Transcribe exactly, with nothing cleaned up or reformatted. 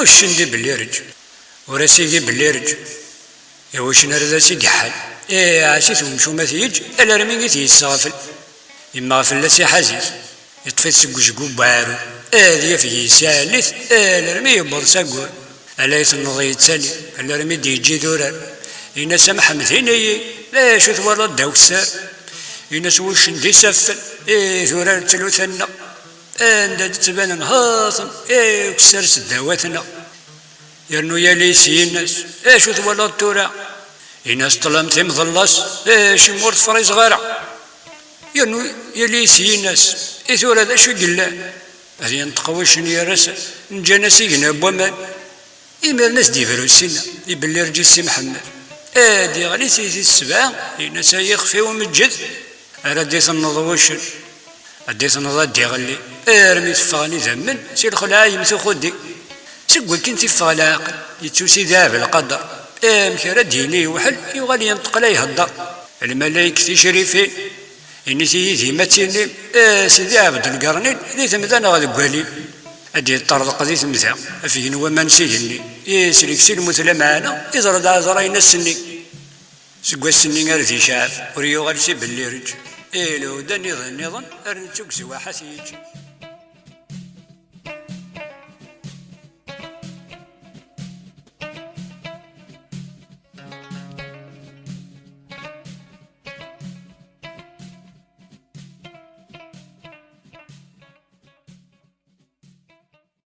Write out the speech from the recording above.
Uccen di Bellireǧ. Ur as-igi Bellireǧ. Iwuccen ar d as-igi ḥal. Iɛas-it umcum ad t-yeǧ, alarmi i t-yesseɣfel. Yemmeɣ fell-as iḥaz-it. Yeṭṭef-it seg wejgu n uɛaru. Ad yaf yis iɛell-it, alarmi yewweḍ s aggur. Ala i tenneḍ yettali, alarmi d-yeǧǧi d urar. Ini-as a Mḥemmed, ini-yi, d acu twalaḍ d akessar? Ini-as wuccen d isaffen, i turar d tluta-nneɣ. Anda d-ttbanen haten, i ukessar seddaw-atneɣ. Yernu yali s yini-as, acu twalaḍ tura? Ini-as ṭṭlam timḍellas, acimi ur tefrizeɣ ara? Yernu yali s yini-as, i tura d acu i yellan? Ad yenṭeq wuccen yerra-s, nǧan-as igenni n waman. Imiren ad s-d-yebru ssinna i Bellireǧ i Si Mḥemmed. Ad iɣli si tis sebɛa, ini-as ay ixef-iw meǧǧed, ara d-itenneḍ wuccen. Ad d-itenneḍ ad d-iɣelli, armi teffɣen idammen si lxelɛa yemtuxuddi. Seg wakken tiffeɣ leɛqel, yettusi d aɛbel qader. Amek ara d-yini yewḥel, yuɣal yenṭeq la ihedder. Lmalayek ticrifin, init-iyi-d ma ttilin, a Sidi Ɛebd Lgernin, di temda neɣ deg walim. Ad d-yeṭṭerḍeq di temda, afeg n waman s igenni. Yeslek si lmut lameɛna, iẓra-d ɛaẓra-in ass-nni. Seg wass-nni ar d iceɛɛeb, ur yuɣal si Bellireǧ. I lhuda nniḍen nniḍen, ar nettu deg zwaḥ ad t-yeǧǧ.